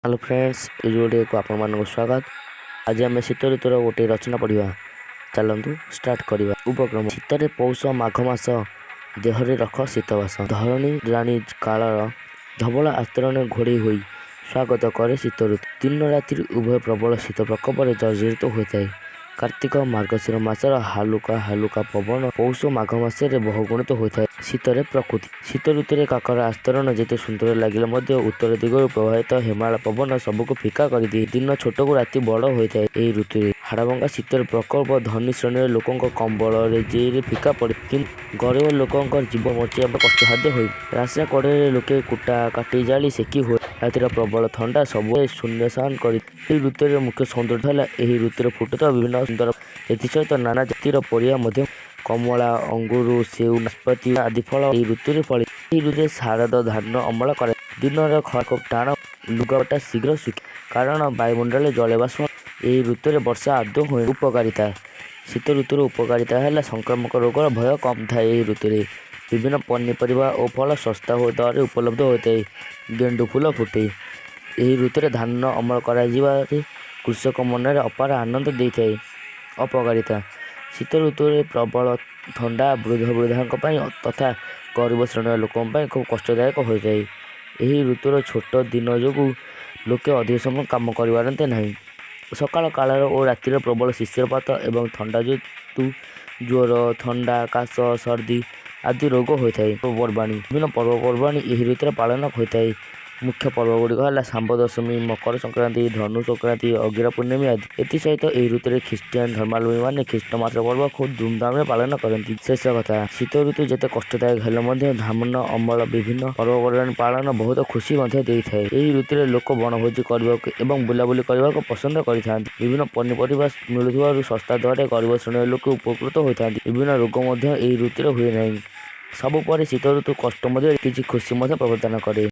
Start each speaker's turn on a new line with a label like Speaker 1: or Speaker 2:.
Speaker 1: Hello friends, ଏଇ ଭିଡ଼ିଓକୁ ଆପଣମାନଙ୍କୁ ସ୍ୱାଗତ। ଆଜି ଆମେ ଶୀତ ଋତୁର ଗୋଟିଏ ରଚନା ପଢ଼ିବା। ଚାଲନ୍ତୁ ଷ୍ଟାର୍ଟ କରିବା। ଉପକ୍ରମ: ଶୀତରେ ପୌଷ ମାଘ ମାସ, ଦେହରେ ରଖ ଶୀତବାସ। ଧରଣୀ ରାଣୀ କାଳର ଧବଳ ଆସ୍ତରଣରେ ଘୋଡ଼େଇ ହୋଇ ସ୍ୱାଗତ କରେ ଶୀତ ଋତୁ। ଦିନ ରାତ୍ରି ଉଭୟ ପ୍ରବଳ ଶୀତ ପ୍ରକୋପରେ ଜର୍ଜରିତ ହୋଇଥାଏ। କାର୍ତ୍ତିକ ମାର୍ଗଶିର ମାସର ହାଲୁକା ହାଲୁକା ପବନ ପୌଷ ମାଘ ମାସରେ ବହୁଗୁଣିତ ହୋଇଥାଏ। ଶୀତରେ ପ୍ରକୃତି। ଶୀତ ଋତୁରେ କାକର ଆସ୍ତରଣ ଯେତେ ସୁନ୍ଦର ଲାଗିଲେ ମଧ୍ୟ ଉତ୍ତର ଦିଗରୁ ପ୍ରବାହିତ ହେମାଳ ପବନ ସବୁକୁ ଫିକା କରିଦିଏ। ଦିନ ଛୋଟକୁ ରାତି ବଡ଼ ହୋଇଥାଏ ଏହି ଋତୁରେ। ହାଡ଼ଭଙ୍ଗା ଶୀତର ପ୍ରକୋପ ଧନୀ ଶ୍ରେଣୀର ଲୋକଙ୍କ କମ୍ବଳ ରେଜେଇରେ ଫିକା ପଡ଼େ, କିନ୍ତୁ ଗରିବ ଲୋକଙ୍କ ଜୀବନ ବଞ୍ଚିବା କଷ୍ଟସାଧ୍ୟ ହୋଇ। ରାସ୍ତା କଡ଼ରେ ଲୋକେ କୁଟା କାଠି ଜାଳି ସେକି ହୁଅନ୍ତି। ରାତିର ପ୍ରବଳ ଥଣ୍ଡା ସବୁଆଡ଼େ ଶୂନଶାନ କରି। ଏହି ଋତୁର ମୁଖ୍ୟ ସୌନ୍ଦର୍ଯ୍ୟ ହେଲା ଏହି ଋତୁରେ ଫୁଟୁଥିବା ବିଭିନ୍ନ ସୁନ୍ଦର। ଏଥିସହିତ ନାନା ଜାତିର ପରିବା ମଧ୍ୟ। କମଳା, ଅଙ୍ଗୁରୁ, ସେଉ, ନାସପାତି ଆଦି ଫଳ ଏହି ଋତୁରେ ଫଳେ। ଏହି ଋତୁରେ ଶାରଦ ଧାନ ଅମଳ କରାଯାଏ। ଦିନର ଖରା ଖୁବ୍ ଟାଣ, ଲୁଗାପଟା ଶୀଘ୍ର ଶୁଖେ, କାରଣ ବାୟୁମଣ୍ଡଳରେ ଜଳବାଷ୍ପ। ଏହି ଋତୁରେ ବର୍ଷା ଆଦୌ ହୁଏ। ଉପକାରିତା: ଶୀତ ଋତୁର ଉପକାରିତା ହେଲା ସଂକ୍ରାମକ ରୋଗର ଭୟ କମ୍ ଥାଏ ଏହି ଋତୁରେ। ବିଭିନ୍ନ ପନିପରିବା ଓ ଫଳ ଶସ୍ତା ଦରରେ ଉପଲବ୍ଧ ହୋଇଥାଏ। ଗେଣ୍ଡୁ ଫୁଲ ଫୁଟେ। ଏହି ଋତୁରେ ଧାନ ଅମଳ କରାଯିବାରେ କୃଷକ ମନରେ ଅପାର ଆନନ୍ଦ ଦେଇଥାଏ। ଅପକାରିତା: ଶୀତ ଋତୁରେ ପ୍ରବଳ ଥଣ୍ଡା ବୃଦ୍ଧବୃଦ୍ଧାଙ୍କ ପାଇଁ ତଥା ଗରିବ ଶ୍ରେଣୀର ଲୋକଙ୍କ ପାଇଁ ଖୁବ୍ କଷ୍ଟଦାୟକ ହୋଇଥାଏ। ଏହି ଋତୁର ଛୋଟ ଦିନ ଯୋଗୁଁ ଲୋକେ ଅଧିକ ସମୟ କାମ କରିପାରନ୍ତି ନାହିଁ। ସକାଳ କାଳର ଓ ରାତିର ପ୍ରବଳ ଶିଶିରପାତ ଏବଂ ଥଣ୍ଡା ହେତୁ ଜ୍ୱର, ଥଣ୍ଡା, କାଶ, ସର୍ଦ୍ଦି ଆଦି ରୋଗ ହୋଇଥାଏ। ପର୍ବପର୍ବାଣି: ବିଭିନ୍ନ ପର୍ବପର୍ବାଣି ଏହି ଋତୁରେ ପାଳନ ହୋଇଥାଏ। ମୁଖ୍ୟ ପର୍ବଗୁଡ଼ିକ ହେଲା ଶାମ୍ବ ଦଶମୀ, ମକର ସଂକ୍ରାନ୍ତି, ଧନୁ ସଂକ୍ରାନ୍ତି, ଅଗିରା ପୂର୍ଣ୍ଣିମା ଆଦି। ଏଥିସହିତ ଏହି ଋତୁରେ ଖ୍ରୀଷ୍ଟିଆନ ଧର୍ମାବଲମ୍ବୀମାନେ ଖ୍ରୀଷ୍ଟମାସ ପର୍ବ ଖୁବ୍ ଧୁମଧାମରେ ପାଳନ କରନ୍ତି। ଶେଷ କଥା, ଶୀତ ଋତୁ ଯେତେ କଷ୍ଟଦାୟକ ହେଲେ ମଧ୍ୟ ଧାନ ଅମଳ, ବିଭିନ୍ନ ପର୍ବପର୍ବାଣି ପାଳନ ବହୁତ ଖୁସି ମଧ୍ୟ ଦେଇଥାଏ। ଏହି ଋତୁରେ ଲୋକ ବଣଭୋଜି କରିବାକୁ ଏବଂ ବୁଲାବୁଲି କରିବାକୁ ପସନ୍ଦ କରିଥାନ୍ତି। ବିଭିନ୍ନ ପନିପରିବା ମିଳୁଥିବାରୁ ଶସ୍ତା ଦରରେ ଗରିବ ଶ୍ରେଣୀର ଲୋକେ ଉପକୃତ ହୋଇଥାନ୍ତି। ବିଭିନ୍ନ ରୋଗ ମଧ୍ୟ ଏହି ଋତୁରେ ହୁଏ ନାହିଁ। ସବୁ ପରେ ଶୀତ ଋତୁ କଷ୍ଟ ମଧ୍ୟରେ କିଛି ଖୁସି ମଧ୍ୟ ପ୍ରଦାନ କରେ।